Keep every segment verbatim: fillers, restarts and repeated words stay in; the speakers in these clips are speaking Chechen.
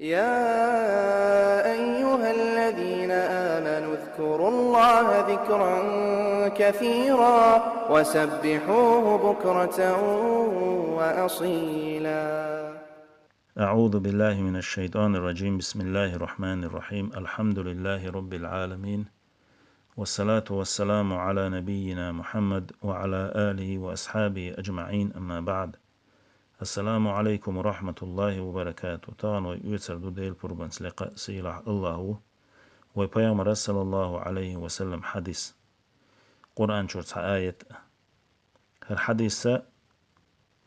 يا أيها الذين آمنوا اذكروا الله ذكرا كثيرا وسبحوه بكرة وأصيلا. أعوذ بالله من الشيطان الرجيم. بسم الله الرحمن الرحيم. الحمد لله رب العالمين. والصلاة والسلام على نبينا محمد وعلى آله وأصحابه أجمعين. أما بعد. Ассаламу Ӏалайкум ва рахьматуллахӀи ва баракатухӀ. Тахана вай оьцур ду Делан пурбанца лекха, сийлахь АллахӀ ву. Вай Пайхамара, саллаллахӀу Ӏалайхи ва саллам, хьадис. Къуръан чура цхьа аят. ХӀара хьадиса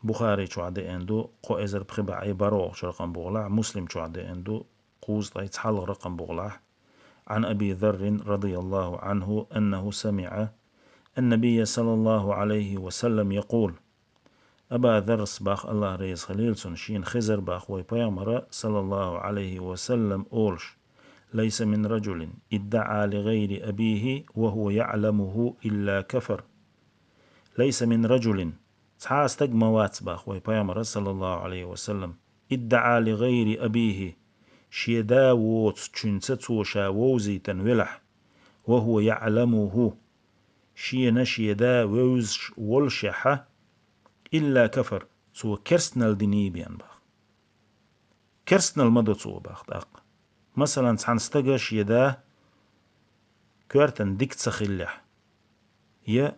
Бухари чохь деана ду, кхо эзар пхи бӀе бархӀалгӀачу ракъам бухахь, Муслим чохь деана ду, кхузткъе цхьалгӀа ракъам бухахь. عن أبي ذر رضي الله عنه أنه سمع النبي صلى الله عليه وسلم يقول: Аба Заррас бах, АллахӀ реза хилийла цунна, шена хезар бах вай Пайхамара, саллаллахӀу Ӏалайхи ва саллам, олуш: ليس من رجل ادعى لغير أبيه وهو يعلمه إلا كفر. ليس من رجل, цхьа а стаг ма вац бах вай Пайхамара, саллаллахӀу Ӏалайхи ва саллам, ادعى لغير أبيه, шен да воцучуьнца цо ша вовзийтина велахь, وهو يعلمه, шена шен да вевзаш воллушехь, إلا كفر, цо керстанал диний бен бах. Керстанал ма до цо бах тӀаккха. Масалан, цхьана стага шен да коьртана дика ца хиллехь, я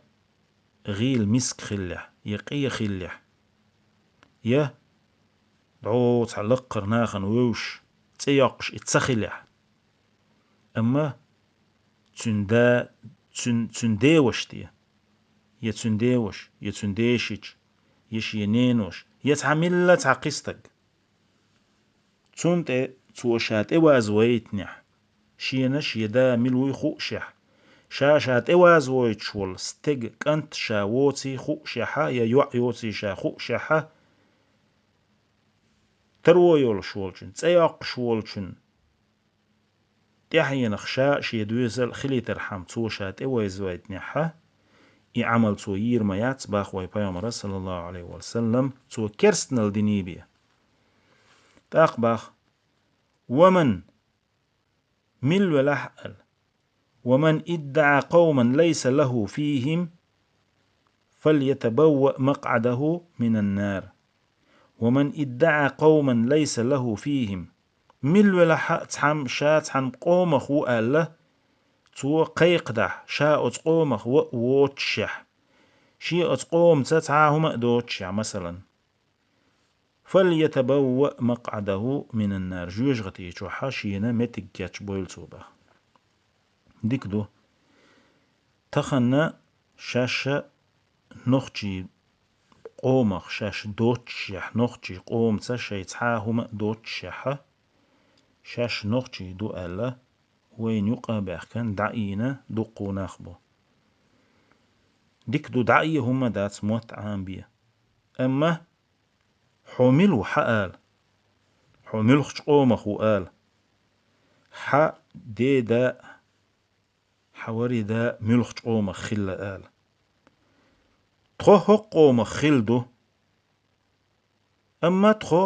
гӀийла миска хиллехь, я къе хиллехь, я дӀо цхьа лакхара нахана вевзаш, цӀе йоккхуш и ца хилехь. Амма цуьнан да, цуьнан, цуьнан девашаш те, я цуьнан девашаш, я цуьнан дешича, я шен неношаш, я цхьа милла цхьа кхин стаг. Цунна тӀе цо ша тӀеваза вайтинехь, шена шен да мила вуй хуушехь, ша ша тӀеваза войтуш волу стеган кӀант ша воций хуушехьа, я йоӀ йоций ша хуушехьа, таро йолуш волчун, цӀе йоккхуш волчун тӀаьхьенах ша а шен доьзал а хилийтархьама, цо ша тӀеваза вайтинехьа, и Ӏамал цо йийр ма яц бах вай Пайхамара, саллаллахӀу Ӏалайхи ва саллам, цо керстанал диний бен. ТӀаккха бах: ومن, мила велахь а аьлла, ومن ادعى قوما ليس له فيهم فليتبوأ مقعده من النار. ومن ادعى قوما ليس له فيهم. Мила велахь а цхьамма ша цхьана къомах ву аьлла, цо кхайкхадахь, ша оцу къомах ва а воццушехь, шен оцу къомаца цхьа а хӀума а доццушехь, масалан, فليتبوأ مقعده من النار, жоьжахати чохьа шена меттиг кечбойла цо бах. Дика ду. Тахана шаьш а нохчий къомах, шаьш доццушехь, нохчий къомаца шайн цхьа а хӀума а доццушехьа, шаьш нохчий ду аьлла, вайна юкъа а баьхкина, дӀаийна дуккха нах бу. Дика ду, дӀаэ хӀума дац, мотт Ӏамабе. Амма хьо мила ву хьаала, хьо муьлхачу къомах ву ала, хьан деда а, хьан варида а муьлхачу къомах хилла ала. Тхо хӀокху къомах хилла ду. Амма тхо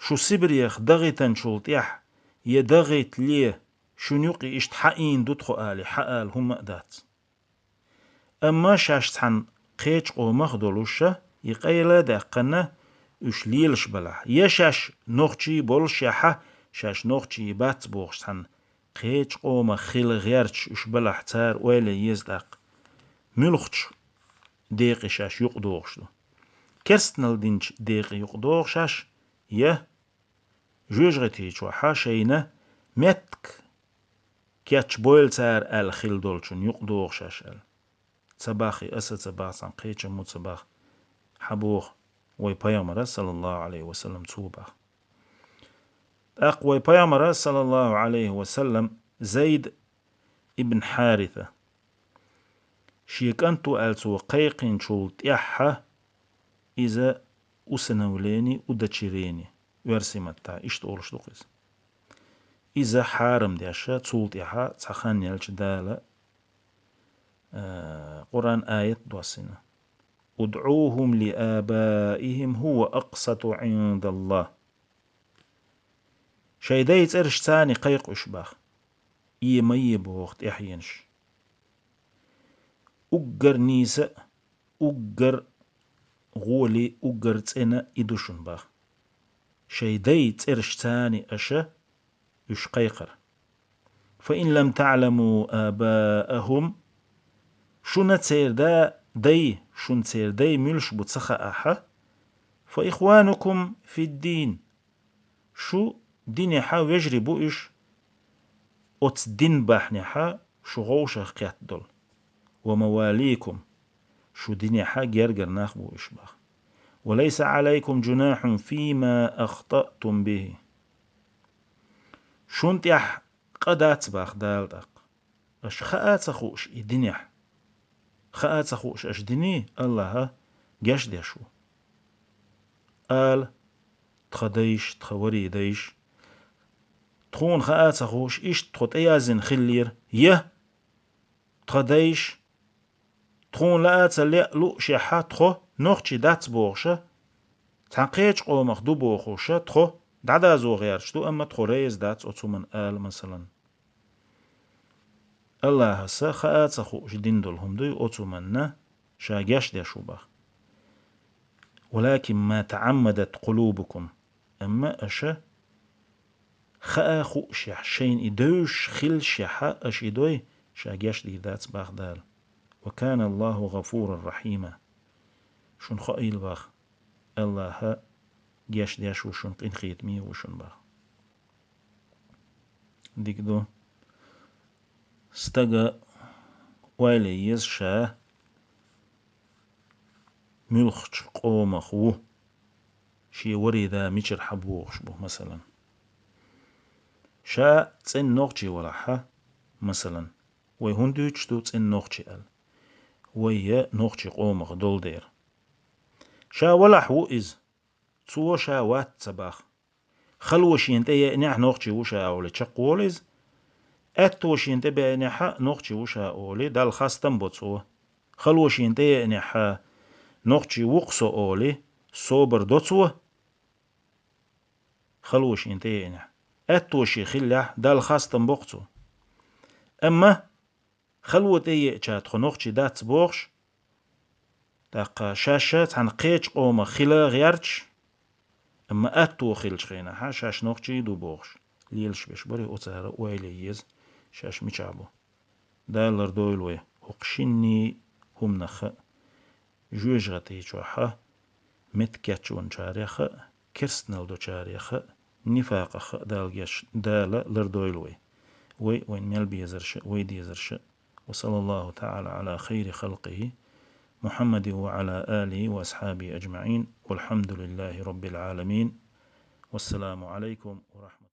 шу Сибрех дахийтинчул тӀаьхьа я дахийтале шуна юкъе иштта хьаийна ду тхо али, хьаала хӀума а дац. Амма шаьш цхьана кхечу къомах а долуша, и къайла а даьккхина, уьш лелаш балахь, я шаьш нохчий боллушехьа, шаьш нохчий бац бохуш цхьана кхечу къомах хила гӀерташ уьш балахь, цара ойла е еза тӀаккха, муьлхачу декъе шаьш юкъадогӀуш ду. Керстанал динчу декъе юкъадогӀу шаьш, я жоьжахати чохьа шайна меттиг кечбойла цара аьлла хилла долчунна юкъадогӀу шаьш аьлла. Ца бах и аса, ца бах цхьана кхечаммо, ца бах, хьан боху вай Пайхамара, саллаллахӀу Ӏалайхи ва саллам, цо бах. ТӀаккха вай Пайхамара, саллаллахӀу Ӏалайхи ва саллам, Зайд ибн Хьариса шен кӀант ву аьлла цо кхайкхинчул тӀаьхьа, иза усыновление, удочерение, оьрсийн маттахь иштта олуш ду-кх иза. Иза хьарам деш, цул тӀаьхьа цхьа хан яьлча Дала, а, Къуръан аят доссийна: ادعوهم لآبائهم هو أقسط عند الله. Шайн дай цӀерашца кхайкха уьш бах. Е ма е боху тӀаьхьенаш. Уггар нийса а, уггар гӀоли, уггар цӀена и ду шуна бах. Шайн дай цӀерашца аша уьш кхайкхар. فإن لم تعلموا آباءهم, шуна церан да-, дай, шуна церан дай муьлш бу ца хаахь, فإخوانكم في الدين, шу динехь вежарий бу уьш, оцу дин бахьанехь шу гӀовшах кхетта долу. ومواليكم, шу динехь гергара нах бу уьш бах. وليس عليكم جناح فيما أخطأتم به. Шун тӀехь къа дац бах Дала тӀаккха. Аша хаа а ца хууш и динехь. Хаа а ца хууш аша диний, Аллаха гечдеш ву. Ала, тхан дайш, тхан варий дайш. Тхуна хаа а ца хууш, иштта тхо тӀеязйина хиллера. Я, тхан дайш, тхуна лаа а ца леа луушехь тхо нохчий дац бохуша, цхьана кхечу къомах ду бохуша, тхо дӀадазо гӀерташ ду, амма тхо реза дац оцу хӀуманна ала, масалан. Аллахас хаа а ца хууш дина долу хӀума дуй оцу хӀуманна, ша гечдеш ву бах. ولكن ما تعمدت قلوبكم. Амма аша хаа а хуушехь, шайна и девзаш хиллашехь, аша и дой, ша гечдийр дац бах Дала. وكان الله غفورا رحيما. Шуна хаийла бах, Аллаха гечдеш ву шуна, къинхетаме ву шуна бах. Дика ду. Стага ойла е еза ша муьлххачу къомах ву, шен варий да мичара хьан бохуш бу, масалан. Ша цӀена нохчий валахь, масалан, вай хӀунда дуьйцуш ду цӀена нохчий аьлла? Вай я нохчий къомах долу дера. Ша валахь ву иза, цо ша вац ца бах. Хало шена тӀе еънехь, нохчий ву ша олий, чекхволу иза. Аьтто шена тӀе беънехь, нохчий ву ша олий, Далла хастам бо цо. Хало шена тӀе еънехь, нохчий ву-кх со олий, собар до цо. Хало шена тӀе еънехь. Аьтто шен хиллехь, Далла хастам бо-кх цо. Амма хало тӀе еъча тхо нохчий дац бохуш, тӀаккха шаьш цхьана кхечу къомах хила гӀерташ, амма аьтто хиллачу хенахь шаьш нохчий ду бохуш, лелаш берш бара оцара, ойла е еза шаьш мичахь бу. Дала лардойла вай хӀокху шинний хӀуманах а, жоьжахатий чохь а меттиг кечвинчарех а, керстанал долчарех а, нифакъах а Дала геч-, Дала лардойла вай. Вай, вайн мел безарш а, вай дезарш а. وصلى الله تعالى على خير خلقه محمد وعلى آله وأصحابه أجمعين. والحمد لله رب العالمين. والسلام عليكم ورحمة الله.